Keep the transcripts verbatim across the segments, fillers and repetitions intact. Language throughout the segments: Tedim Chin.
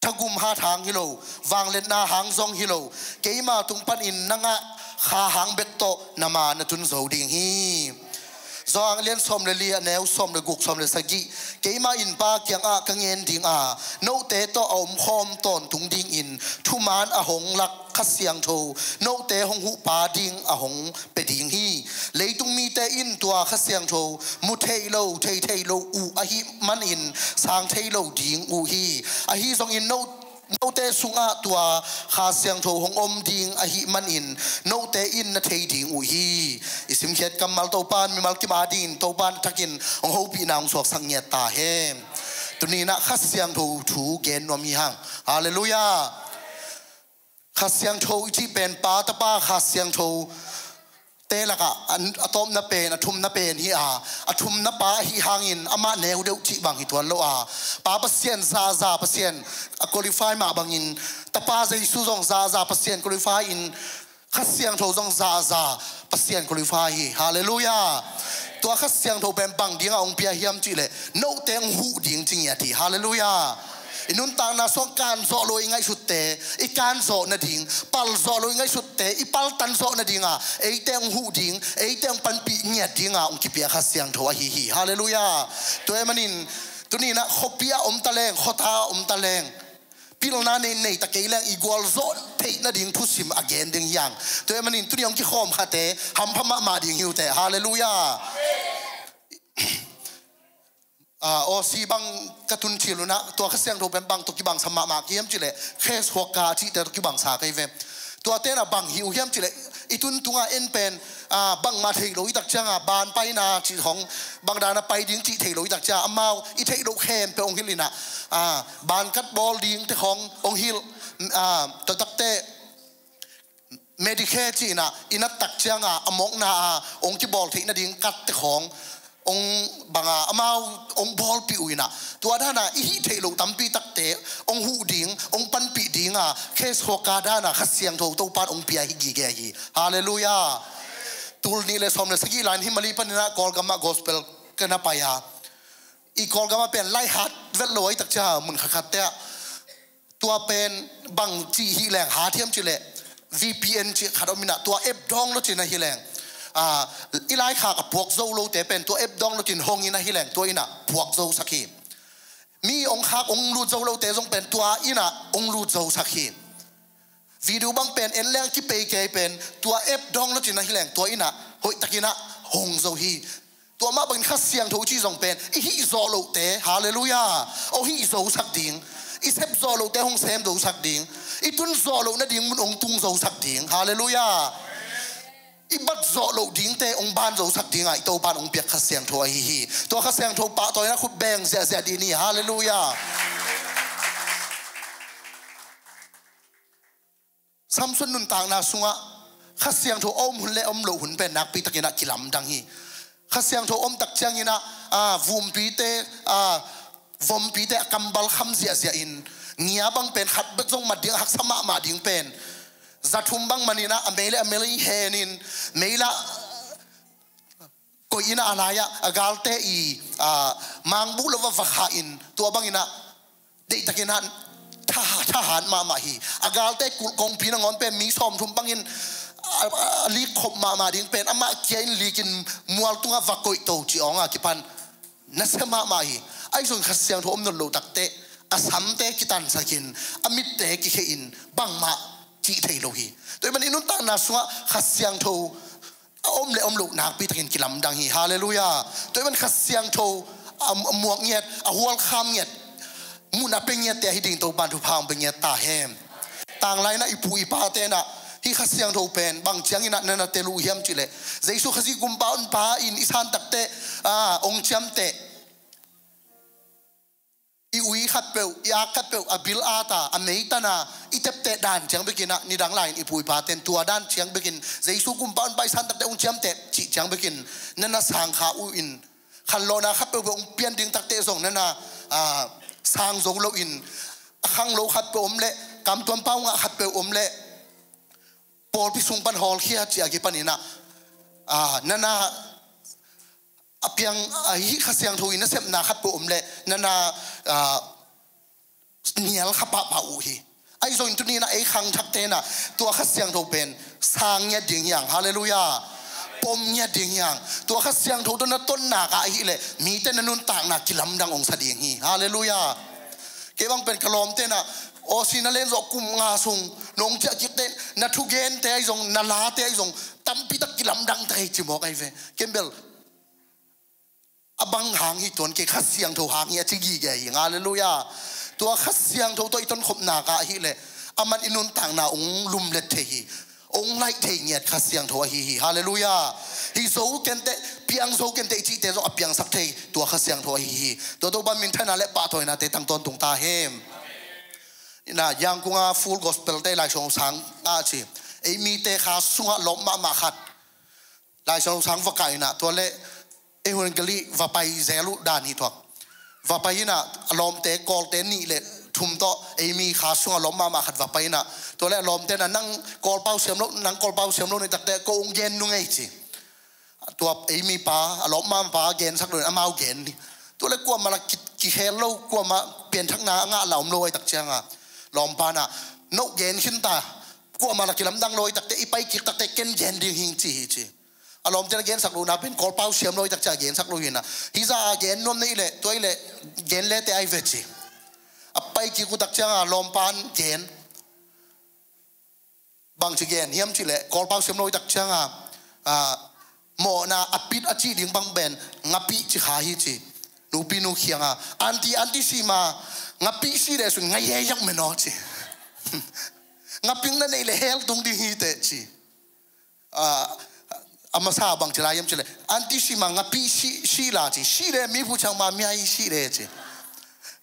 thagum hat hang hi lo, vangliatna hang zong hi lo, keima tung panin na ngah kha hang bek tawh na ma na tun zo ding hi. Johan a lian sawm le li, a neu sawm le guk, sawm le sagih. Keimah in Pa kiangah ka ngen ding a, note tawh a omkhawm tawntung dingin thuman a hong lak Kha Siangtho, note hong huh Pa ding a hong pia ding hi. Leitung mite in tua Kha Siangtho mu thei lo, thei thei lo uh ahih manin sang thei lo ding uh hi. Ahi zongin no note sungah tua Kha Siangtho hong om ding ahih manin note in na thei ding uh hi. I simkhiat kammal Topan mimal kim a dingin Topan thakin hong hopihna hong suaksak ngiat ta hen. Tuninah Kha Siangtho thu gen nuam hi hang. Halleluiah. Kha Siangtho i cih pen Pa, Tapa, Kha Siangtho te lakah a, a tawpna pen, a thumna pen hi a, a thumna Pa ahi hangin amah neu deuh cih bang hi tuan lo a, Pa Pasian, zaza Pasian a qualify mah bangin, Tapa Jesu zong zaza Pasian qualify in, Kha Siangtho zong zaza Pasian qualify hi. Halleluiah. Tua Kha Siangtho pen bang dingah hong pia hiam cihleh, note hong huh ding ci ngiat hi. Halleluiah. I nuntakna sung kan zawh lo i ngaihsutte i kan zawh nading, pal zawh lo i ngaihsutte i paltan zawh nadinga eite hong huh ding, eite hong panpih ngiat dinga hong kipia Kha Siangtho ahi hi. Halleluiah. Tua ahih manin tuninah khuapi ah om taleng, khuata ah om taleng, pilna nei nei ta kei leng i gualzawh theih nading thusim a gen ding hi hang. Tua ahih manin tuni hong kikhawm khate hampha mahmah ding hi uh teh. Halleluiah. Ah, Aussie bang ka tun cil unah tua Kha Siangtho pen bang tawh kibangsa mahmah ka hiam cihleh, Khes Huaka a cihte tawh kibangsa ka hi ve. Tua tenah bang hi uh hiam cihleh, i tun tungah en pen, ah, bangmah theih lo i tak cianga ban paina cih hong, bang dana pai ding cih theih lo i tak cianga amau i theih loh khempeuh hong hilh inah, ah, ban kat bawl dingte khawng hong hilh, ah, taktakte Medicare cihna i nat tak cianga a mawkna a hong kibawl theih nading katte khawng hong banga amau hong bawlpih uh inah, tua dana i hih theih loh tampi takte hong huh ding, hong panpih dinga Khes Huaka dana Kha Siangtho Topan hong pia hi gige hi. Halleluiah. Tul nih le sawm le sagih lai-in Himali paninah Kawlgamah gospel ka na pai a, i Kawlgamah pen laihat vet lo a i tak cianga mun khatkhatte ah tua pen bang cih hi leng hat hiam cihleh, V P N cih khat om inah tua app download in ahi leng, ah, i laikhak a puak zo lote pen tua app download in hong in ahi leng tua inah puak zo sak hi. Mi hong khak hong lut zo lote zong pen tua inah hong lut zo sak hi. Video bang pen en leng kipei kei pen tua app download in ahi leng tua inah hoihtakinah hong zo hi. Tua mah bangin Kha Siangtho i cih zong pen i hih zawh lohte, halleluiah, hong hih zo sak ding, i sep zawh lohte hong sem zo sak ding, i tun zawh loh nading mun hong tung zo sak ding, halleluiah. I bat zawh loh dingte hong ban zo sak dinga i Topan hong piak Kha Siangtho ahi hi. Tua Kha Siangtho pahtawina khut beng ziahziah dih ni, halleluiah. Samson nuntakna sungah Kha Siangtho a om hun le a om loh hun pen nakpi takinah kilamdang hi. Kha Siangtho a om tak cianginah, ah, vumpite, ah, vompite a kambal kham ziahziah in, ngia bang pen khat bek zong mat ding a haksa mahmah ding pen za thum bang maninah a mei le a mel i henin, mei lah koih inah a lai-ah a galte i, ah, mangbuh lo va vakha in, tua banginah deihtakinah thahat, thahat mahmah hi. A galte kulh kongpi nangawn pen mi sawmthum bangin, ah, ah, lik khop mahmah ding pen amah kia in likin mual tungah va koih to cih awnga kipan nasia mahmah hi. Ahi zongin Kha Siangtho om nawn loh takteh a samte kitansakin, a mitte kikhein, bangmah cih thei lo hi. Tua ahih manin i nuntakna sungah Kha Siangtho a om le om loh nakpi takin kilamdang hi. Halleluiah. Tua ahih manin Kha Siangtho a, a muak ngiat, a hualkham ngiat, mun a pia ngiatte ahi ding Topan thupha hong pia ngiat ta hen. Tanglai inah i pu i pate inah hih Kha Siangtho pen bang cianginah na na tel uh hiam cihleh, Jesu Khazih Gumpa Honpa in i san takteh, ah, hong ciamteh, i ui khatpeuh, i ak khatpeuh a bil ata, a meitana i tepteh dan ciang bekinah nidang lai-in i pu i paten tua dan ciang bekin Jesu Gumpa Honpa i san takteh hong ciamteh cih ciang bekin na na sangkha uh in, khanlawhna khatpeuh hong pian ding takteh zong na na, ah, sang zo loin, a khanglo khatpeuh om leh, kamtuam pau ngah khatpeuh om leh, pawlpi sung pan hawlkhia cih a kipaninah, ah, na na a piang, ah, hih Kha Siangtho in nasepna khatpeuh om leh na na, ah, nial kha pahpah uh hi. Ahi zongin tuni-in ah ei khangthakte in ah tua Kha Siangtho pen sang ngiat ding hi hang. Halleluiah. Pom ngiat ding hi hang. Tua Kha Siangtho tawh na tonnak ah ahih leh mite na nuntakna kilamdang hong sa ding hi. Halleluiah. Kei bang pen ka lawmte in ah, aw, si na len zawh kum nga sung nong ciah kik teh, na thugente ahi zong, na late ahi zong tampi tak kilamdang ta hi ci mawk ahi ve. Ken bel a bang hang hi tuan kei, Kha Siangtho hang hi a ci gige hi. Halleluiah. Tua Kha Siangtho tawh i tonkhopnak ah ahih leh aman i nuntakna hong lumlet thei hi. Hong laih thei ngiat Kha Siangtho ahi hi. Halleluiah. Hi zo kenteh, piang zo kenteh i cihte zong a piangsak thei tua Kha Siangtho ahi hi. Tua Topa minthanna le pahtawinate tang tawntung ta hen. Ina, Yangon a Full Gospel te Lai Siangtho sang a ci, ei mite kha sungah lawp mahmah khat Lai Siangtho sang va kah in ah, tua leh ei hun gali va pai zel uh dan hi thuak. Va pai in ah, a lawmte Kawlte nih le thum tawh ei mi kha sungah lawp mahmah khat va pai in ah, tua leh a lawmte in ah, nang Kawlpau siam lo, nang Kawlpau siam lo na hih tak teh ko hong gen nung ei ci. Tua ei mipa, a lawp mahmahpa gensak lo in amau gen hi. Tua leh kuamah lah ki, kikhel lo, kuamah pianthakna a ngah lah om lo ahih tak ciang a, lawmpa in ah, no gen khin ta, kuamah lah kilamdang lo ahih tak teh, i pai kik tak teh ken gen ding hing ci hi ci. A lawmte in ah gensak lohna pen Kawlpau siam lo ahih tak ciang a gensak lo hi in ah, hih zah a gen nuam na hih leh, tua hih leh gen le teh ahi ve ci. A pai kik uh tak ciang a lawmpa in gen, bangci gen hiam cih leh, Kawlpau siam lo ahih tak ciang a, a, mawhna a pit a cih ding bang pen ngapih ci kha hi ci. Nupi nu kiang a, aunty, aunty, si ma, ngapih si leh sun nga ye yak me naw ci. Ngapih na neih leh hell tung ding hi teh ci. A, a masa bangci lai hiam cih leh, aunty, si ma, ngapih si, si la ci, si leh mi phu ciang ma, mi ai si leh ci.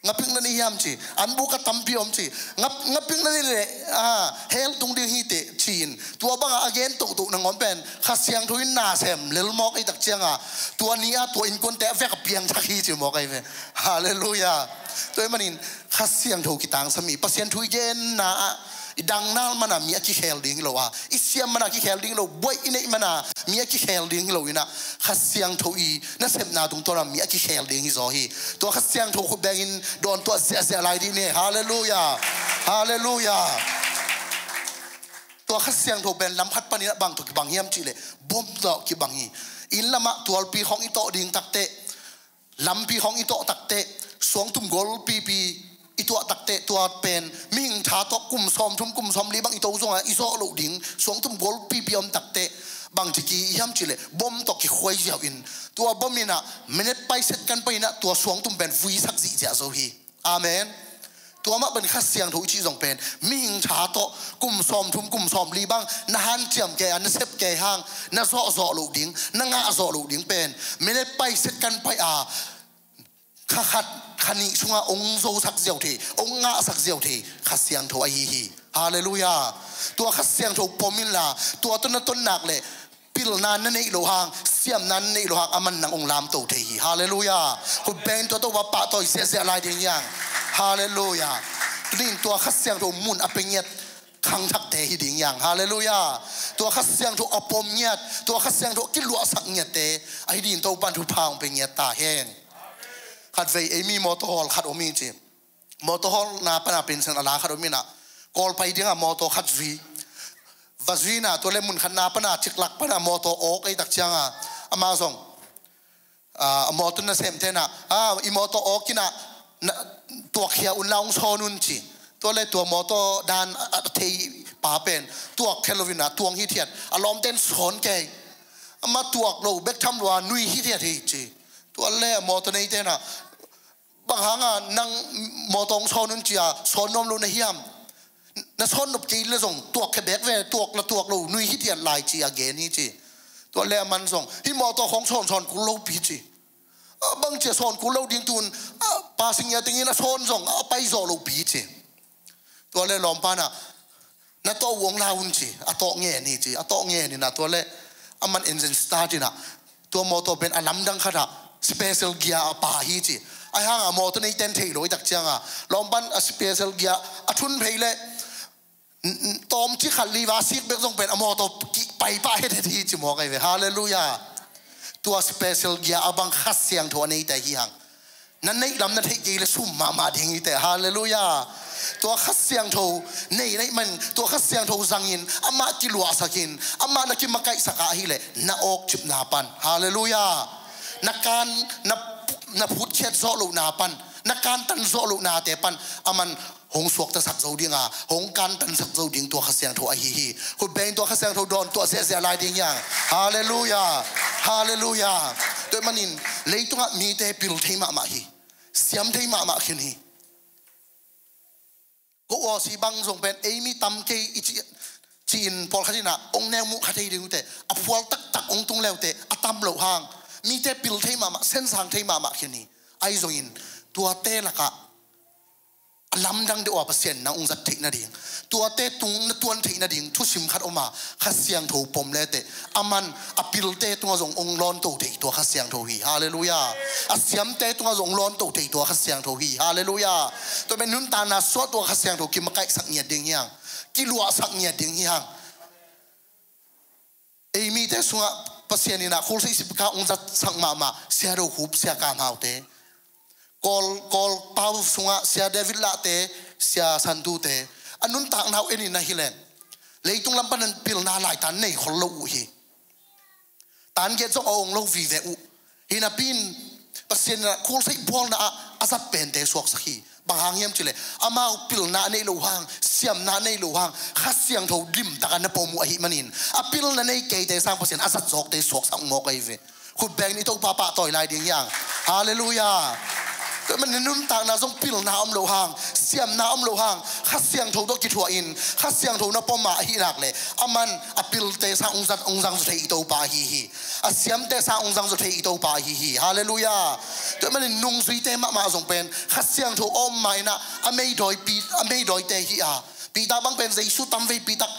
Ngapih na nei hiam ci, an buk a tampi om ci. Ngap, ngapih na nei leh, a, hell tung ding hi teh ci-in. Tua bang a a gen tohtoh nangawn pen Kha Siangtho in na sem lel mawk ahih tak ciang a, tua ni a tua innkuante a vek a piangthak hi ci mawk ahi ve. Halleluiah. Tua ahih manin Kha Siangtho kitangsam hi. Pasian thu i genna ah i dang nal man a mi a kikhel ding hi lo a, i siam man a kikhel ding hi lo, buaih i neih man a mi a kikhel ding hi lo in ah, Kha Siangtho i nasepna tungtawn a mi a kikhel ding hi zaw hi. Tua Kha Siangtho khut bengin dawntuah ziahziah lai dih ni. Halleluiah. Halleluiah. Tua Kha Siangtho pen lam khat panin a bang tawh kibang hiam cih leh, bom tawh kibang hi. Inn lamah tualpi khawng i tawh ding tak teh, lampi khawng i tawh tak teh, suangtum golpipi i tuah tak teh, tua pen mihing tha tawh kum sawmthum, kum sawmli bang i to zongah i zawh loh ding, suangtum golpipi om tak teh, bangci ki hiam cih leh, bom tawh kikhuai ziau in, tua bom in ah minute pai second pai in ah tua suangtum pen vuisak zihziah zo hi. Amen. Tua mah pen Kha Siangtho i cih zong pen mihing tha tawh kum sawmthum, kum sawmli bang na hanciam kei a, na sep kei hang, na zawhzawh loh ding, na ngahzawh loh ding pen minute pai second pai a, kha khat, kha nih sungah hong zosak ziau thei, hong ngahsak ziau thei Kha Siangtho ahi hi. Halleluiah. Tua Kha Siangtho pom inla, tua tawh na tonnak leh pilna na neih loh hang, siamna na neih loh hang, aman nang hong lamto thei hi. Halleluiah. Khut bengin tua Topa pahtawi ziahziah lai ding hi hang. Halleluiah. Tuni-in tua Kha Siangtho mun a pia ngiat khangthakte hi ding hi hang. Halleluiah. Tua Kha Siangtho a pom ngiat, tua Kha Siangtho a kiluahsak ngiatte ahi dingin Topa in thupha hong pia ngiat ta hen. Khatvei ei mi mawtaw hawl khat om hi ci. Mawtaw hawlna pana pension a la khat om in ah, Kawl pai dingah mawtaw khat zui. Va zui in ah, tua leh mun khatna pana, ciklak pana mawtaw awk ahih tak ciang a, amah zong, a, a mawtaw nasemte in ah, a, i mawtaw awk in ah, na, tuakkhia un la hong sawn un ci. Tua leh tua mawtaw dan a, a thei pa pen tuakkhia lo in ah tuang hithiat. A lawmte in sawn kei. Amah tuak lo bek tham lua nui hithiat hi ci. Tua leh a mawtaw neite in ah, bang hangah nang mawtaw hong sawn un ci-a sawn nuam lo na hiam? Na sawn nop kei leh zong tuakkhia beek ve, tuak la tuak lo nui hithiat lai ci-a gen hi ci. Tua leh aman zong, hih mawtaw khawng sawn, sawn kul lo pi ci. A, bang ci-a sawn kul lo ding, tun a, passing year tengin a sawn zong a pai zawh lo pi ci. Tua leh lawmpa in ah, na tawh uh hong la un ci, a tawh ngen hi ci, a tawh ngen in ah, tua leh aman engine start in ah, tua mawtaw pen a lamdang khat ah special gear a pha hi ci. Ahi hang a mawtaw neite in thei lo ahih tak ciang a, lawmpa in a special gear a thun phei leh, n-, n-, tawmcik khat li va sik bek zong pen a mawtaw ki pai pah hethet hi ci mawk ahi ve. Halleluiah. Tua special gear a bang Kha Siangtho a neite hi hang. Na neih lam na theih kei le sum mahmah ding hi teh. Halleluiah. Tua Kha Siangtho nei neih man, tua Kha Siangtho zangin amah kiluahsakin, amah na kimakaihsak ahih leh na awkcipna pan, halleluiah, na kan, na, na phutkhiat zawh lohna pan, na kantan zawh lohnate pan aman hong suaktasak zo ding a, hong kantansak zo ding tua Kha Siangtho ahi hi. Khut bengin tua Kha Siangtho dawn tuah ziahziah lai ding hi hang. Halleluiah. Halleluiah. Tua ahih manin leitungah mite pil thei mahmah hi. Siam thei mahmah khin hi. Ko awsi bang zong pen ei mi tam kei i ci, ci-in pawlkhat in ah hong neu muh kha thei ding uh teh, a phual taktak hong tung le uh teh a tam loh hang, mite pil thei mahmah, sensang thei mahmah khin hi. Ahi zongin tuate lakah a lamdang deuh a Pasian in na hong zat theih nading, tuate tung na tuan theih nading thusim khat om a, Kha Siangtho pom le teh, aman a pilte tungah zong hong lawnto thei tua Kha Siangtho hi. Halleluiah. A siamte tungah zong hong lawnto thei tua Kha Siangtho hi. Halleluiah. Tua pen nuntakna suah tua Kha Siangtho kimakaihsak ngiat ding hi hang, kiluahsak ngiat ding hi hang. Ei mite sungah Pasian in ah Khulsei Sipka hong zatsak mahmah Sia Do Khup, Sia Kam Hau te, Kawl, Kawl pau sungah Sia David Lahte, Sia Santu te, a nuntakna uh en in ahih leh leitung lam pan pilna laitan nei khol lo uh hi. Tan giat zong a ong lo vive uh. Hi napi in Pasian in ah Khulsei bualna ah a zat pente suaksak hi. Bang hang hiam cih leh amau pilna a neih loh hang, siamna a neih loh hang, Kha Siangtho limtak a na pom uh ahih manin, a pilna nei keite sang Pasian a zat zawkte suaksak mawk ahi ve. Khut bengin i Topa pahtawi lai ding hi hang. Halleluiah. Tua ahih manin nuntakna zong pilna om loh hang, siamna om loh hang, Kha Siangtho tawh kithuah in, Kha Siangtho na pom a ahih nak leh, aman a pilte sang hong zat, hong zang zaw thei i Topa ahi hi. A siamte sang hong zang zaw thei i Topa ahi hi. Halleluiah. Tua ahih manin nungzuite mahmah zong pen Kha Siangtho a om ma in ah a meidawi pi, a meidawite hi a, Peter bang pen Jesu tamveipi tak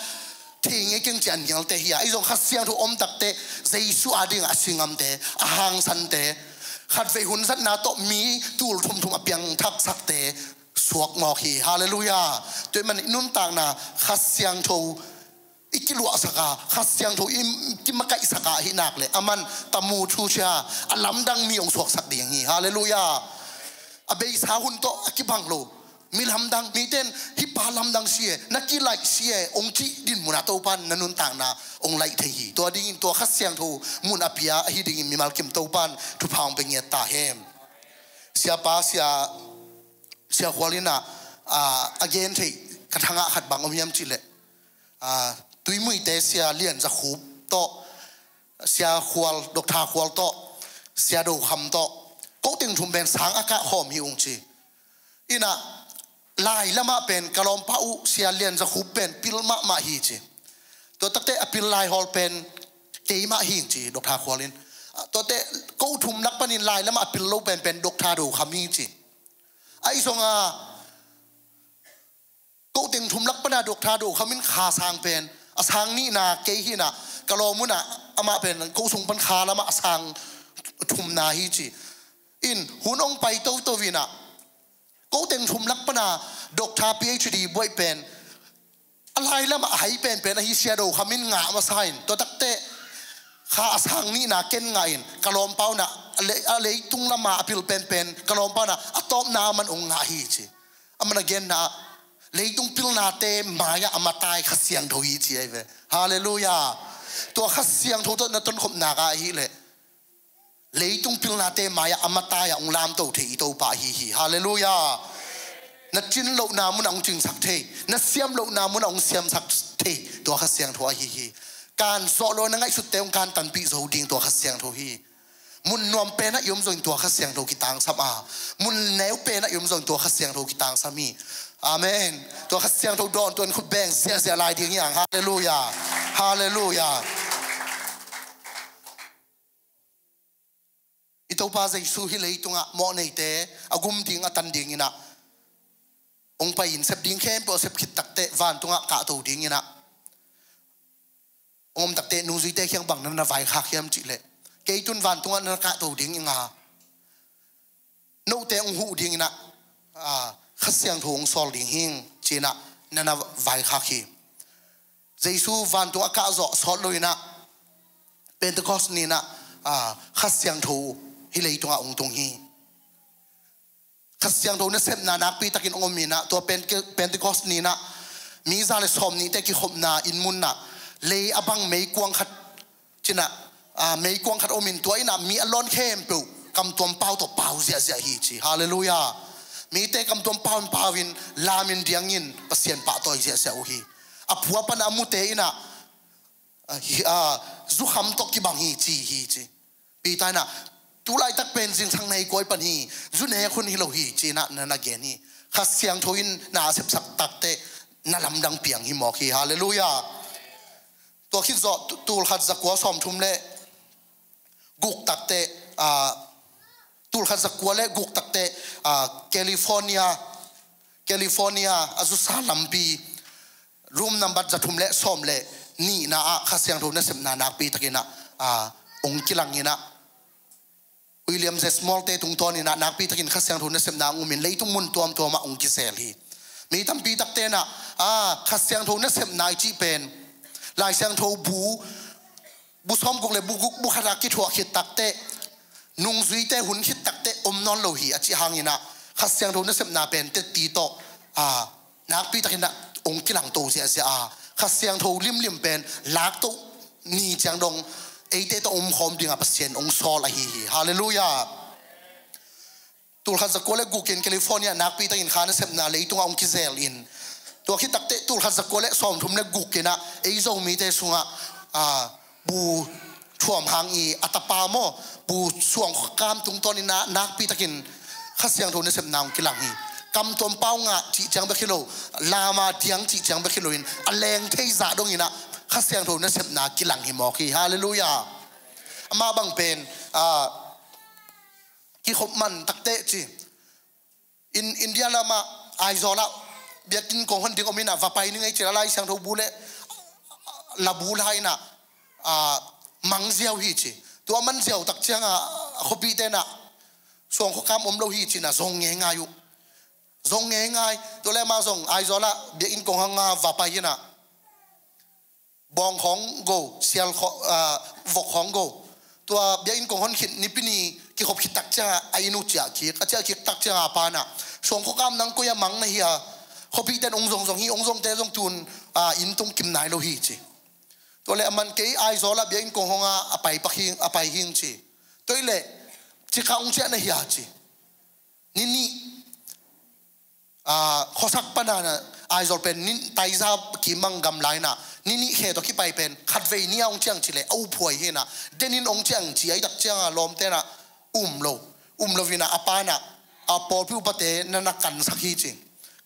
thei ngei keng ci-a a nialte hi a, ahi zong Kha Siangtho om tak teh Jesu adingah a singamte, a hangsante, khatvei hun zatna tawh mi tul thumthum a piangthaksakte suak mawk hi. Halleluiah. Tua ahih manin nuntakna Kha Siangtho i kiluahsak a, Kha Siangtho i kimakaihsak a ahih nak leh, aman tamu thu cia a lamdang mi hong suaksak ding hi. Halleluiah. A beisa hun tawh a kibang lo, mi lamdang, mite in hih pa lamdang si e, na kilaih si e hong cih dinmun ah Topa in na nuntakna hong laih thei hi. Tua dingin tua Kha Siangtho mun a pia ahi dingin mimal kim Topa in thupha hong pia ngiat ta hen. Siapa, Sia, Sia Khual in ah, a, a gen theih ka thangah khat bang om hiam cih leh, a, Tuimuite Sia Lian Za Khup tawh, Sia Khual, Doctor Khual tawh, Sia Do Kham tawh, ko teng thum pen sang a kah khawm hi ung ci. In ah, lai lamah pen ka lawmpa uh Sia Lian Za Khup pen pil mahmah hi ci. Tua tak teh a pil lai hawl pen keimah hi ing ci, Doctor Khual in. Tua teh ko thum lak panin lai lamah a pil lo penpen Doctor Do Kham hi ci. Ahi zong a, ko teng thum lak pan a Doctor Do Kham in kha sang pen, a sang nihna kei hi in ah, ka lawm un ah, amah pen ko sung pan kha lamah a sang thumna hi ci. In hun hong pai toto in ah, ko teng thum lak pan a Doctor P H D buaih pen, a lai lamah a hai penpen ahi Sia Do Kham in ngah masa in, tua tak teh kha a sang nihna ken ngah in, ka lawmpa un ah, a le-, a leitung lamah a pil penpen ka lawmpa un ah a tawpna aman hong ngah hi ci. Aman a genna ah, leitung pilnate mai-ah a matai Kha Siangtho hi ci ahi ve. Halleluiah. Tua Kha Siangtho tawh na tonkhopna ka ahih leh, leitung pilnate mai-ah a matai-ah hong lamto thei i Topa ahi hi. Halleluiah. Na cin lohna munah hong cinsak thei, na siam lohna munah hong siamsak thei, tua Kha Siangtho ahi hi. Kan zawh lo na ngaihsutte hong kantanpih zo ding tua Kha Siangtho hi. Mun nuam penah i om zongin tua Kha Siangtho kitangsam a, mun neu penah i om zongin tua Kha Siangtho kitangsam hi. Amen. Tua Kha Siangtho dawn tuan khut beng ziahziah lai ding hi hang. Halleluiah. Halleluiah. I Topa Jesu hih leitungah mawhneite a gum ding a tan dingin ah hong pai-in sep ding khempeuh a sep khit takteh vantungah kahto dingin ah hong om takteh nungzuite kiang bang na na vaikhak hiam cih leh, kei tun vantungah na na kahto ding ing a, note hong huh dingin ah, a, Kha Siangtho hong sawl ding hi ing ci-in ah na na vaikhak hi. Jesu vantung a kahzawh sawt lo-in ah Pentecost ni-in ah, a, Kha Siangtho hih leitungah hong tung hi. Kha Siangtho nasepna nakpi takin hong om inah, tua Pente-, Pentecost ni inah mi za le sawm nihte kikhopna inn mun inah lei a bang meikuang khat ci inah, ah, meikuang khat om in tua inah mi a lawn khempeuh kamtuam pau tawh pau ziahziah hi ci. Halleluiah. Mite kamtuam pau in pau in lam in diang in Pasian pahtawi ziahziah uh hi. A phua pan a mute inah, ah, hi, ah, zukham tawh kibang hi ci hi ci. Peter inah, tu laitak pen zingsang na hi kua i pan hi, zu nek hun hi lo hi ci inah na na gen hi. Kha Siangtho in na a sepsak takteh na lamdang piang hi mawk hi. Halleluiah. Tua khit zawh tu-, tul khat zakua sawmthum le guk takteh, ah, tul khat zakua le guk takteh, ah, California, California a zusa lampi room number zathum le sawm le nihna ah Kha Siangtho nasepna nakpi takin ah, ah, hong kilang inah, William J. Small te tungtawn inah nakpi takin Kha Siangtho nasepna hong um in leitung mun tuamtuam ah hong kizel hi. Mi tampi takte inah, ah, Kha Siangtho nasepna i cih pen Lai Siangtho bu, bu sawmguk le bu guk, bu khat ah kithuah khit takteh, nungzuite hun khit takteh om nawn lo hi a cih hang inah Kha Siangtho nasepna pen tetti tawh, ah, nakpi takin ah hong kilangto ziahziah a, Kha Siangtho limlim pen lakto ni ciang dong eite tawh omkhawm dingah Pasian hong sawl ahi hi. Halleluiah. Tul khat zakua le guk in California nakpi takin kha nasepna leitungah hong kizel in, tua khit takteh tul khat zakua le sawmthum le guk inah ei Zomite sungah, ah, bu thuam hang i a tapa maw, bu suang kam tungtawn inah nakpi takin Kha Siangtho nasepna hong kilang hi. Kamtuam pau ngah cih ciang bek hi lo, lam a diang cih ciang bek hi lo in a leng thei zah dong inah Kha Siangtho nasepna kilang hi mawk hi. Halleluiah. Amah bang pen, ah, kikhop man takteh ci. In India lamah Aizawl ah biakinn kong hon ding om inah va pai ning ei ci inah Lai Siangtho bu le labu la inah, ah, mang ziau hi ci. Tua mang ziau tak ciangah a khuapihte inah suang khuakam om lo hi ci inah zong ngeingai uh. Zong ngeingai. Tua le amah zong Aizawl ah biakinn kong hong a va pai inah bawng khawng go, sial khaw-, ah, vok khawng go. Tua biakinn kong hon khit Nipi ni kikhop khit tak ciangah a inn uh ciah kik, a ciah kik tak ciangah a pa inah, suang khuakam nang koi ah mang na hi a, khuapihte in hong zongzong hi, hong zongte zong tun, ah, inn tung kim nai lo hi ci. Tua le aman kei Aizawl ah biakinn kong hong a, a pai pak hing, a pai hing ci. Tua hi le, ci kha hong ciah na hi a ci. Ni nih, ah, khuasak pana na Aizawl pen ni taiza kimang gamla inah ni nih khe tawh kipai pen khatvei ni a hong ciang ci le a uphuai hi inah, den in hong ciang ci a i tak ciangah lawmte inah um lo, um lo inah a pa inah, a pawlpi upate na na kansak hi ci.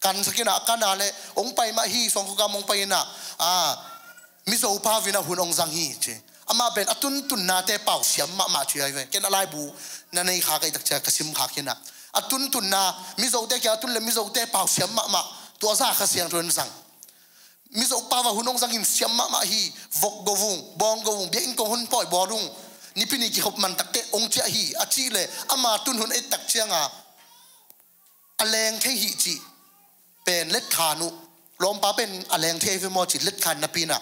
Kansak inah a kan a le hong pai mah hi, suang khuakam hong pai inah, ah, Mizo pa vinah hun hong zang hi ci. Amah pen a tuntunnate pau siam mahmah ci ai ve. Ken a laibu na nei kha ka i tak ciang ka sim kha khin ah, a tuntunna, Mizote kia a tun le Mizote pau siam mahmah, tua zah Kha Siangtho in zang. Mizo pa va hun hong zang in siam mahmah hi. Vok go vung, bawng go vung, biakinn kong hon pawi bawl ung, Nipi ni kikhop man takteh hong ciah hi a cih le ama tun hun et tak ciangah a leng thei hi cih pen letkhan uh. Lawmpa pen a leng thei ve maw cih letkhan napi inah,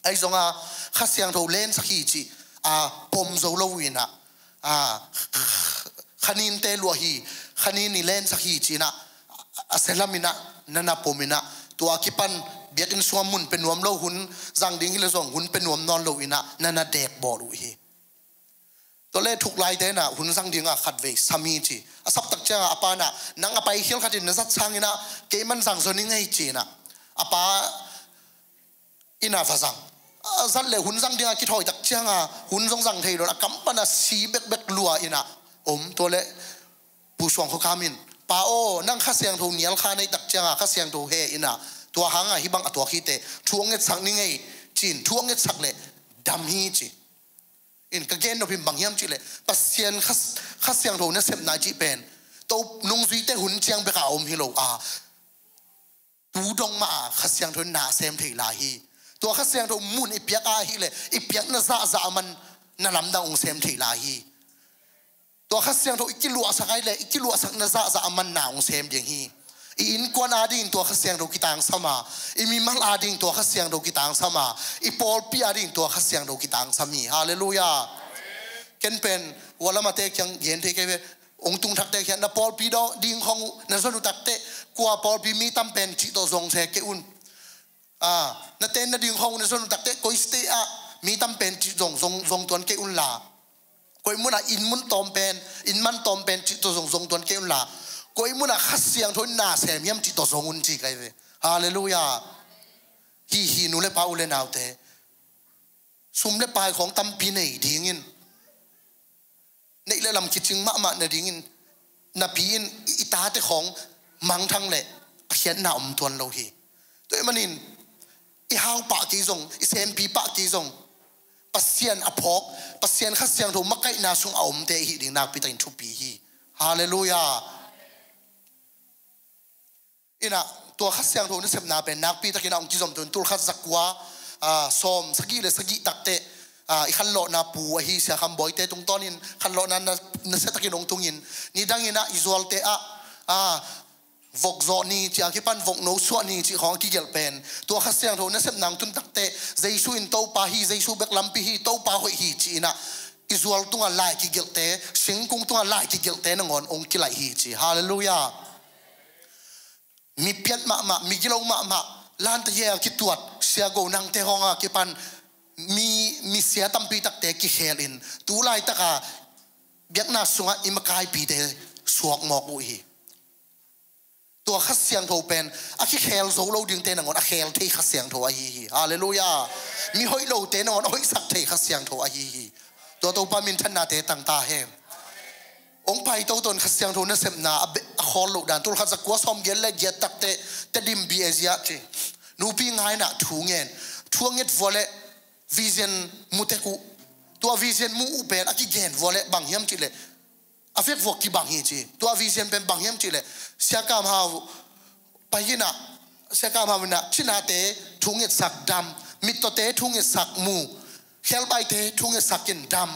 ahi zongah Kha Siangtho lensak hi cih a pom zo lo uh inah, a, khaninte luah hi, khanin i lensak hi cih inah a selam inah na na pom inah, tua a kipan biakinn sungah mun pe nuam lo, hun zang ding hi le zong hun pe nuam nawn lo inah na na dek bawl uh hi. Tua le thuklaite inah hun zang dingah khatvei sam hi ci. A sap tak ciangah a pa inah, nang a pai khial khat in na zat sang inah kei man zang zaw ning ei ci inah a pa inah va zang. A zat le hun zang dingah kithawi tak ciangah hun zong zang thei lo in a kam pan a si bekbek lua inah om. Tua le Pu Suang Khua Kam in, Pa aw, nang Kha Siangtho nial kha nei tak ciangah Kha Siangtho he inah tua hangah hih bang a tuak hi teh, thu hong ngetsak ning ei ci in thu hong ngetsak le dam hi ci. In ka gen nop hi bang hiam cih leh Pasian Kha, Kha Siangtho nasepna cih pen to nungzuite hun ciang bekah a om hi lo a, tu dong mah a Kha Siangtho in na sem thei lai hi. Tua Kha Siangtho mun i piak a hi leh i piakna zahzah a man na lamdang hong sem thei lai hi. Tua Kha Siangtho i kiluahsak a hi leh i kiluahsakna zahzah a man na hong sem ding hi. I innkuan adingin tua Kha Siangtho kitangsam a, i mimal adingin tua Kha Siangtho kitangsam a, i pawlpi adingin tua Kha Siangtho kitangsam hi. Halleluiah. Ken pen hua lamate kiang gen thei kei ve. Ong tung thakte khian na pawlpi ding khong uh na zon uh takte, kua pawlpi mi tam pen cih tawh zong se kei un. Ah, na ten na ding khong uh na zon uh takte, koi state ah mi tam pen cih zong, zong, zong tuan kei un la. Koi munah inn mun tawm pen, inn man tawm pen cih tawh zong, zong tuan kei un la. Koi munah Kha Siangtho in na sem hiam cih tawh zong un ci kai ve. Halleluiah. Hi hi nu le pa u le naute. Sum le pai khong tampi nei dingin, neih le lam kicing mahmah na dingin, napi in i, i tate khong mangthang le a khiatna om tuan lo hi. Tua ahih manin i hau pah kei zong, i sempi pah kei zong, Pasian a phawk, Pasian Kha Siangtho makaihna sung a omte i hih ding nakpi takin thupi hi. Halleluiah. Inah, tua Kha Siangtho nasepna pen nakpi takin a hong kizom tun, tulkhat zakua, ah, sawm sagih le sagih takte, ah, i khanlawhna pu ahi Sia Kham Bawite tungtawnin khanlawhna na, nasia takin hong tungin, nidang inah i zualte ah, ah, vok zawh ni cih a kipan vok no suah ni cih khawng a kigelh pen, tua Kha Siangtho nasepna hong tun takte, Jesu in Topa hi, Jesu bek lampi hi, Topa hoih hi ci inah, i zual tungah lai kigelhte, singkung tungah lai kigelhte nangawn hong kilaih hi ci. Halleluiah. Mi piat mahmah, mi gilo mahmah, lante hia kituat, sia go nangte hong a kipan, mi, mi sia tampi takte kikhel in, tu laitaka biakna sungah i makaipite suak mawk uh hi. Tua Kha Siangtho pen a kikhel zo lo dingte nangawn a khel thei Kha Siangtho ahi hi. Halleluiah. Mi hoih lote nangawn a hoihsak thei Kha Siangtho ahi hi. Tua Topa minthannate tang ta hen. Hong pai toto in Kha Siangtho nasepna a be-, a khawl loh dan. Tulkhat zakua sawm giat le giat takte, Tedim B A Z ah ci. Nupi nga inah thu ngen. Thu a nget vua le vision mu tek uh. Tua vision mu uh pen a kigen vua le bang hiam cih le, a vekvua kibang hi ci. Tua vision pen bang hiam cih le, Sia Kam Hau pai inah, Sia Kam Hau inah, cinate thu ngetsak dam, mittawte thu ngetsak mu, khelbaite thu ngetsak in dam.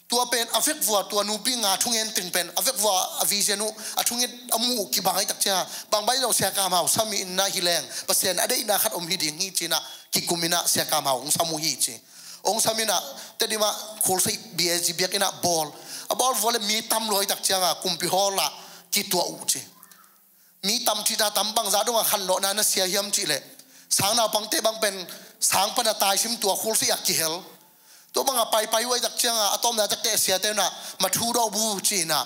Tua pen a vekvua, tua nupi nga thu ngen teng pen a vekvua a vision uh, a thu nget a mu uh kibang ahih tak ciang, bang baih lo Sia Kam Hau sam inah hi leng, Pasian a deihna khat om hi ding hi ci inah, kikum inah Sia Kam Hau hong sam uh hi ci. Hong sam inah, Tedim ah Khualsei B A Z biakinn ah bawl. A bawl vua le mi tam lua ahih tak ciangin kumpi hall ah kituah uh ci. Mi tam cih ta tam, bangzah dongah khanlawhna na sia hiam cih leh, sang naupangte bang pen sang pana taisim, tua Khualsei ah kihel. Tua bangah paipai uh ahih tak ciangin a tawpna takte a siate un ah, ma thu dawh bu ci inah,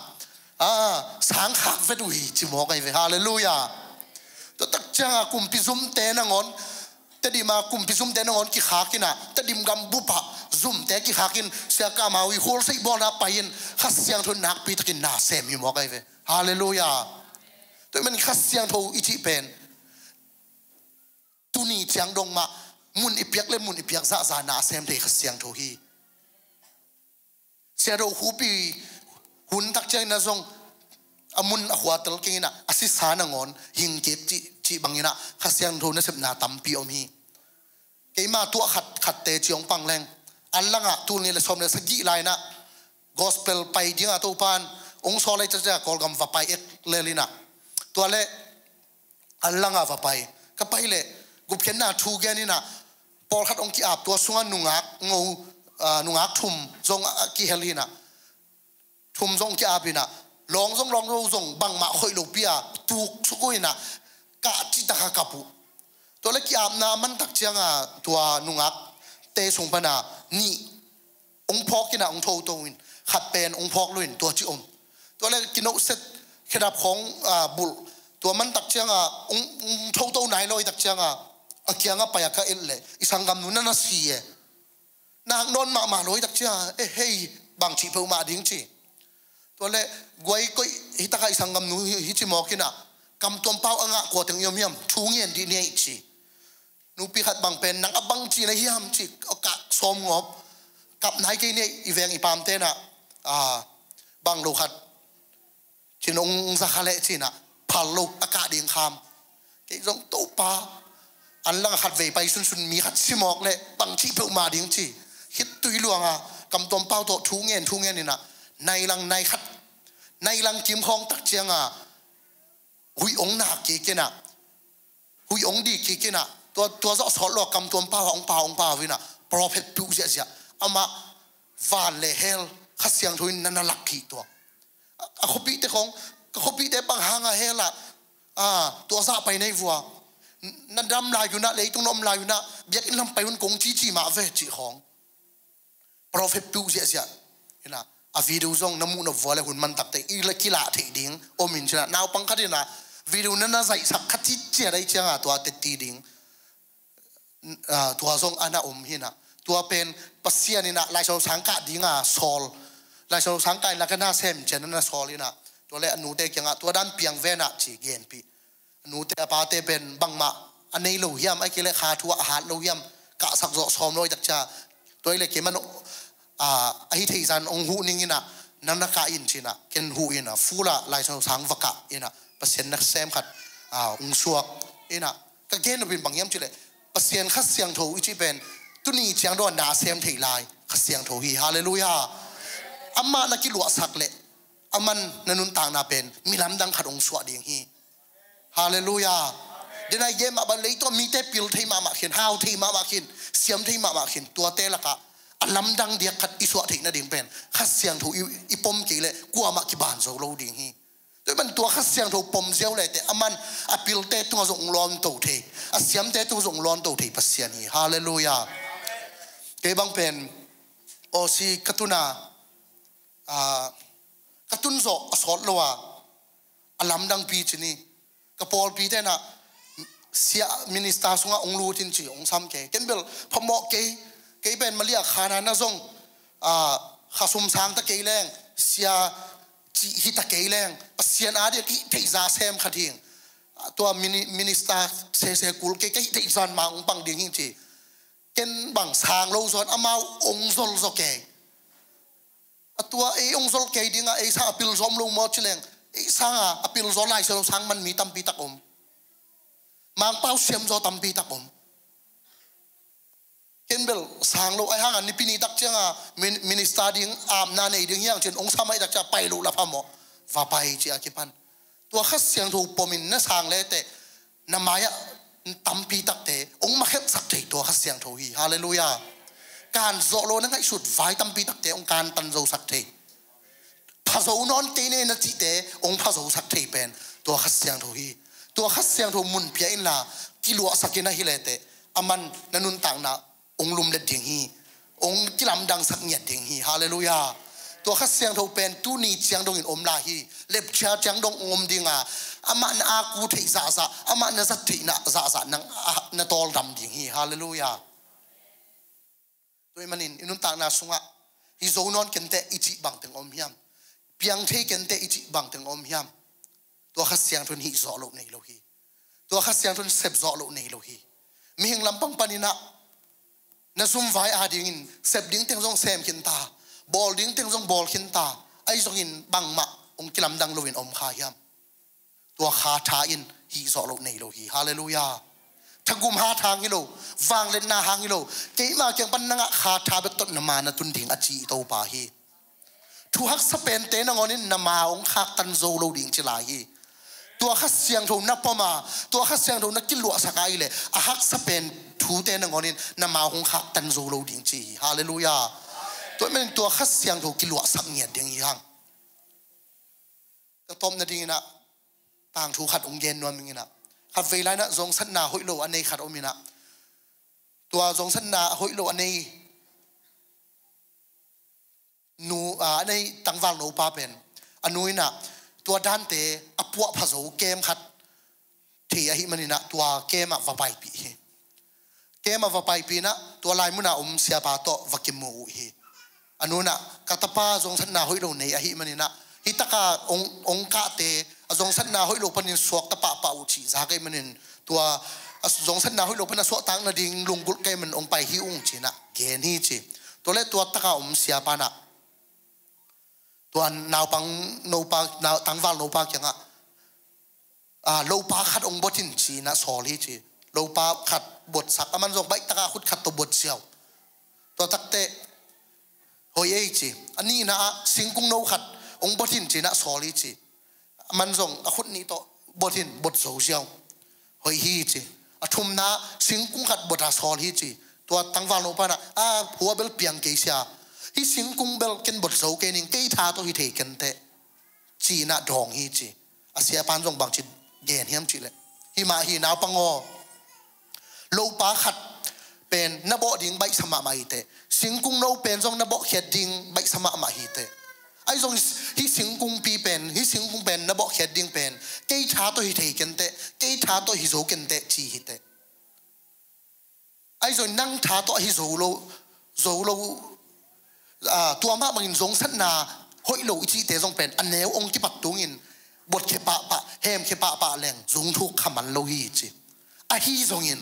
ah, sang khak vet uh hi ci mawk ahi ve. Halleluiah. Tua tak ciangin kumpi zumte nangawn, Tedim ah kumpi zumte nangawn kikhak inah, Tedim gam bup ah zumte kikhak in, Sia Kam Hau i Khualsei bawlna pai in, Kha Siangtho in nakpi takin na sem hi mawk ahi ve. Halleluiah. Tua ahih manin Kha Siangtho i cih pen tuni ciang dong mah, mun i piak le mun i piak zahzah na a sem thei Kha Siangtho hi. Sia Do Khupi hun tak ciangin ah zong a mun a khuatel keng inah, a sisa nangawn hing kik cih, cih bang inah Kha Siangtho nasepna tampi om hi. Keima tuah khat, khat teci hong pang leng. An langah tul nih le sawm le sagih lai inah gospel pai dingah Topa'n hong sawl ahih tak ciangin Kawlgam va pai ek lel inah. Tua le an langah va pai. Ka pai leh gupkhiatna thu gen inah, pawlkhat hong ki-ap, tua sungah nungak ngo, ah, nungak thum zong a kihel hi inah. Thum zong ki-ap inah, lawng zong, lawng zo zong, bangmah khoih lopi a tuk suk uh inah, kah citak a kap uh. Tua le ki-apna a man tak ciangin tua nungakte sung pana nih hong phawk inah hong thoto in, khat pen hong phawk lo in tua ci om. Tua le kinohset khedap khawng, ah, bulh. Tua man tak ciangin hong, hong thoto nai lo ahih tak ciangin a kiangah pai a ka et leh, i sanggamnu na na si e. Nak nawn mahmah lo ahih tak ciangin, eh, hei, bang cih peuhmah ding ci. Tua le guai koih hi takah i sanggamnu hi, hi ci mawk inah, Kam Tuam Pau a ngah kua teng i om hiam, thu ngen dih ni ei ci. Nupi khat bang pen, nang a bang ci na hiam ci, ka sawm ngawp, kap nai kei ni ei, i veng i pamte inah, ah, bang lo khat cin hong za kha leh ci inah, phal lo a kah ding kham. Kei zong Topa, an langah khat vei pai sunsun mi khat si mawk leh bang cih peuhmah ding ci. Khit tui luangin Kam Tuam Pau tawh thu ngen, thu ngen inah, nai lang nai khat, nai lang kim khawng tak ciangin huih hong nak kik inah, huih hong dik kik inah, tua, tua zawh sawt lo Kam Tuam Pau ah hong pau, hong pau inah, prophet piu ziahziah. Amah van le hell Kha Siangtho in na na lak kik tua. A khuapihte khawng, ka khuapihte bang hanga hela, a, tua zah pai nei vua. Na dam lai unah, leitung na om lai unah, biakinn lam pai un kong cici mah ve cih khawng. Prophet piu ziahziah. Ina, a video zong na muh na vua le hun man takte i la kilah theih ding om in cina. Naupang khat ina, video na na zaihsak khat ciciat ai cianga tua teti ding. Ah, tua zong ana om hina. Tua pen Pasian ina Laisau sang kah dinga sawl. Laisau sang kah ina ka na sem cian na sawl ina. Tua le a nute kiangah tua dan piang vena ci genpi. A nute a pate pen bangmah a nei lo hiam, a kile kha thu a hat lo hiam, kahsak zawh sawm lo i takcia. Tua i le keman, a, a hi thei zan ong huh ning ina, na na kah in cina, ken huh ina, fula Laisau sang va kah ina, Pasian na sem khat, a, ong suak ina. Ka gen nopin bang hiam cile, Pasian Kha Siangtho i cih pen, tuni ciang dong na sem thei lai, Kha Siangtho hi, halleluiah. Amah na kiluahsak le, aman na nuntakna pen, mi lamdang khat ong suah ding hi. Halleluiah. Denai gen mah bang leitung mite pil thei mahmah khin, hau thei mahmah khin, siam thei mahmah khin, tuate lakah a lamdang diak khat i suah theih nading pen Kha Siangtho i, i pom kei le kuamah kiban zo lo ding hi. Tua man tua Kha Siangtho pom ziau lete aman a pilte tungah zong lawnto thei, a siamte tungah zong lawnto thei Pasian hi. Halleluiah. Kei bang pen Aussie ka tuna, a, ka tun zawh a sawt lo a, a lamdang pi cini. Ka pawlpi tenah sia minister sungah ong lut in ci ong sam kei. Ken bel phamawh kei, kei pen Malaysia khana na zong, a, kha sum sang ta kei leng, sia cih hi ta kei leng, Pasian a diak i theih za sem khat hing. Tua mini-, minister sese kul kei, kei theih zan ma ong pang ding hing ci. Ken bang sang lo zon amau ong zol zo kei. A tua ei ong zol kei dinga ei sang a pil zom lo maw cileng. Ei sanga a pil zo lai selo sang man mi tampi tak om. Mangpau siam zo tampi tak om. Ken bel sang lo ai hanga nipi ni tak cianga min-, minister ding amna nei ding hiang cin ong samai tak cia pai lo la pha maw. Va pai cia kipan. Tua Kha Siangtho pomin na sang lete na mai-ah tampi takte ong makhemsak thei tua Kha Siangtho hi. Halleluiah. Kan zawh lo na ngaihsut vai tampi takte ong kantan zosak thei. Pha zo nawn kei ne na cihte ong pha zosak thei pen tua Kha Siangtho hi. Tua Kha Siangtho mun pia inla kiluahsak in ahi lete aman na nuntakna ong lumlet ding hi. Ong kilamdangsak ngiat ding hi. Halleluiah. Tua Kha Siangtho pen tuni ciang dongin om lai hi. Lepcia ciang dong ong om dinga amah na aku theih zahzah, amah na zat theihna zahzah nang, ah, na tawldam ding hi. Halleluiah. Tua i manin i nuntakna sungah hi zo nawn kente i cih bangteng om hiam? Piang thei kente i cih bangteng om hiam? Tua Kha Siangtho in hih zawh loh nei lo hi. Tua Kha Siangtho in sep zawh loh nei lo hi. Mihing lampang paninah na zumvai adingin sep ding teng zong sem khin ta, bawl ding teng zong bawl khin ta, ahi zongin bangmah ong kilamdang loin om kha hiam? Tua kha tha in hih zawh loh nei lo hi. Halleluiah. Thagum hat hang hi lo, vangliatna hang hi lo, keima kiang pan na ngah kha tha bek tawh na ma na tun ding a ci i Topa hi. Thu haksa pente nangawnin na ma hong khaktan zo lo ding ci lai hi. Tua Kha Siangtho na pom a, tua Kha Siangtho na kiluahsak a i le a haksa pen thute nangawnin na ma hong khaktan zo lo ding ci hi. Halleluiah. Tua i manin tua Kha Siangtho kiluahsak ngiat ding hi hang. Ka tawp nadinginah tangthu khat hong gen nuam inginah, khat vei lainah zongsatna hoih lo a nei khat om inah, tua zongsatna hoih lo a nei nu, a, a nei tangval nopa pen a nu inah tua dante a puah pha zo kem khat thei ahi maninah tua kem ah va paipih hi. Kem ah va paipih inah tua lai munah om siapa tawh va kimu uh hi. A nu inah ka tapa zongsatna hoih lo nei ahi maninah hih taka ong, ong kahte a zongsatna hoih lo panin suak ta pahpah uh cih zak ahi manin tua a zongsatna hoih lo pan a suahtak nading lunggulh kei man ong pai hi ung cinah gen hi ci. Tua le tua taka om siapa inah tua naupang nopa, nau-, tangval nopa kiangah, a, lopa khat ong bot in cinah sawl hi ci. Lopa khat botsak, aman zong baih taka khut khat tawh bot siau. Tua takte hoih ei ci. A nihna ah singkung no khat ong bot in cinah sawl hi ci. Aman zong a khut nih tawh bot in bot zo siau. Hoih hi ci. A thumna singkung khat bot a sawl hi ci. Tua tangval nopa inah, a, hua bel piang kei sia. Hih singkung bel ken bot zo kei ning, kei tha tawh hi thei kenteh. ci-in ah dawng hi ci. A siapan zong bangci gen hiam cih leh, himah hi naupang aw, lopa khat pen na bawh ding baihsa mahmah hi teh, singkung no pen zong na bawhkhiat ding baihsa mahmah hi teh. Ahi zong hih singkungpi pen, hih singkung pen na bawhkhiat ding pen kei tha tawh hi thei ken teh, kei tha tawh hi zo ken teh ci hi teh. Ahi zong nang tha tawh ahi zo lo, zo lo, ah, tua mah bangin zongsatna hoih lo i cihte zong pen a neu hong kipat tungin botkhia pahpah, hemkhia pahpah leng zungthuk kha man lo hi ci. Ahi zongin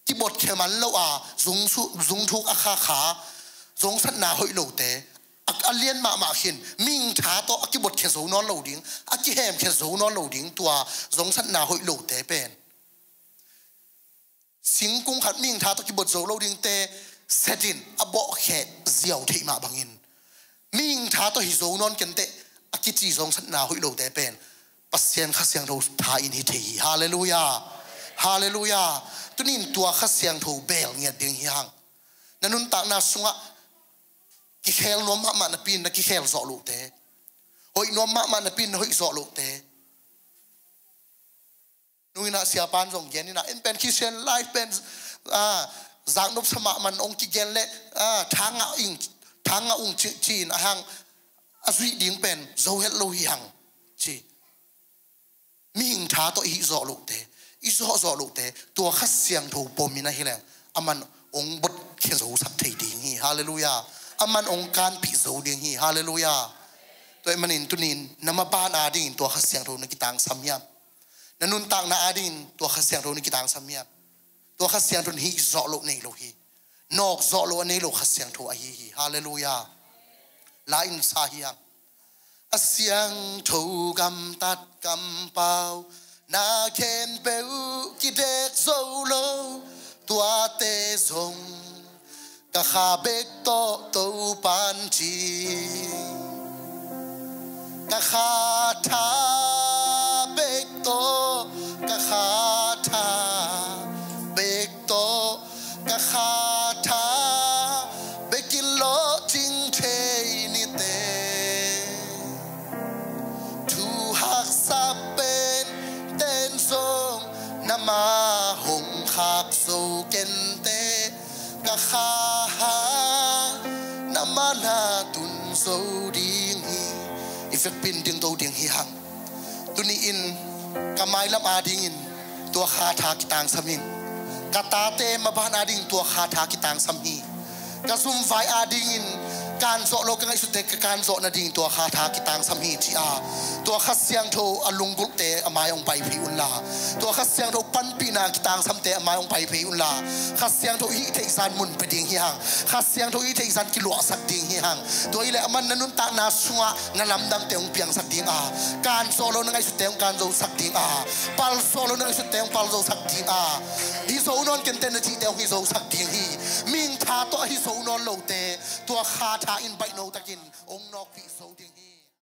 kibotkhia man lo a zungsu-, zungthuk a khakha zongsatna hoih lote a, a lian mahmah khin, mihing tha tawh a kibotkhia zo nawn lo ding, a kihemkhia zo nawn lo ding tua zongsatna hoih lote pen singkung khat mihing tha tawh kibot zo lo dingte setin a bawhkhia ziau theih mah bangin mihing tha tawh hi zo nawn ken teh a kici zongsatna hoih lote pen Pasian Kha Siangtho tha in hi thei hi. Halleluiah. Halleluiah. Tunin tua Kha Siangtho beel ngiat ding hi hang. Na nuntakna sungah kikhel nuam mahmah napi in na kikhel zawh lohte, hoih nuam mahmah napi in na hoih zawh lohte, nungin ah siapan zong gen in ah, en pen Christian life pen, ah, zaknop sa mahmah ong kigen leh, ah, thangah ing, thangah ung ci, ci-in a hang a zuih ding pen zo het lo hi hang ci. Mihing tha tawh i hih zawh lohte, i zawh zawh lohte tua Kha Siangtho pom in ahi leng aman ong botkhia zosak thei ding hi. Halleluiah. Aman ong kanpih zo ding hi. Halleluiah. Tua ahih manin tunin na maban adingin tua Kha Siangtho na kitangsam hiam? Na nuntakna adingin tua Kha Siangtho na kitangsam hiam? Tua Kha Siangtho in hih zawh loh nei lo hi. Nawk zawh loh a nei lo Kha Siangtho ahi hi. Halleluiah. La in sa hi hang. A siangtho gamtat kampau na khempeuh kidek zo lo, tuate zong ka kha bek tawh Topan ci. Ka kha tha bek tawh, ka kha tha bek tawh, ka kha tha bekin lawhcing thei nite. Thu haksa pen ten zong na ma hong khak zo kente, ka kha ha na mana tun zo ding hi. I vekpi in dingto ding hi hang. Tuni in ka mailam adingin tua Kha tha kitangsam in, ka tate maban adingin tua Kha tha kitangsam hi. Ka zumvai adingin kan zawh lo ka ngaihsute ka kan zawh nading tua Kha tha kitangsam hi ci-a, tua Kha Siangtho a lunggulhte a mai hong pai phei unla, tua Kha Siangtho panpihna kitangsamte a mai hong pai phei unla, Kha Siangtho hih theihsan mun pia ding hi hang. Kha Siangtho hih theihsan kiluahsak ding hi hang. Tua hileh aman na nuntakna sungah na lamdangte hong piangsak ding a, kan zawh lo na ngaihsutte hong kan zosak ding a, pal zawh lo na ngaihsutte hong pal zosak ding a, hi zo nawn kente na cihte hong hi zosak ding hi. Mihing tha tawh a hi zo nawn lote tua Kha tha in baihno takin hong nawkpih zo ding hi.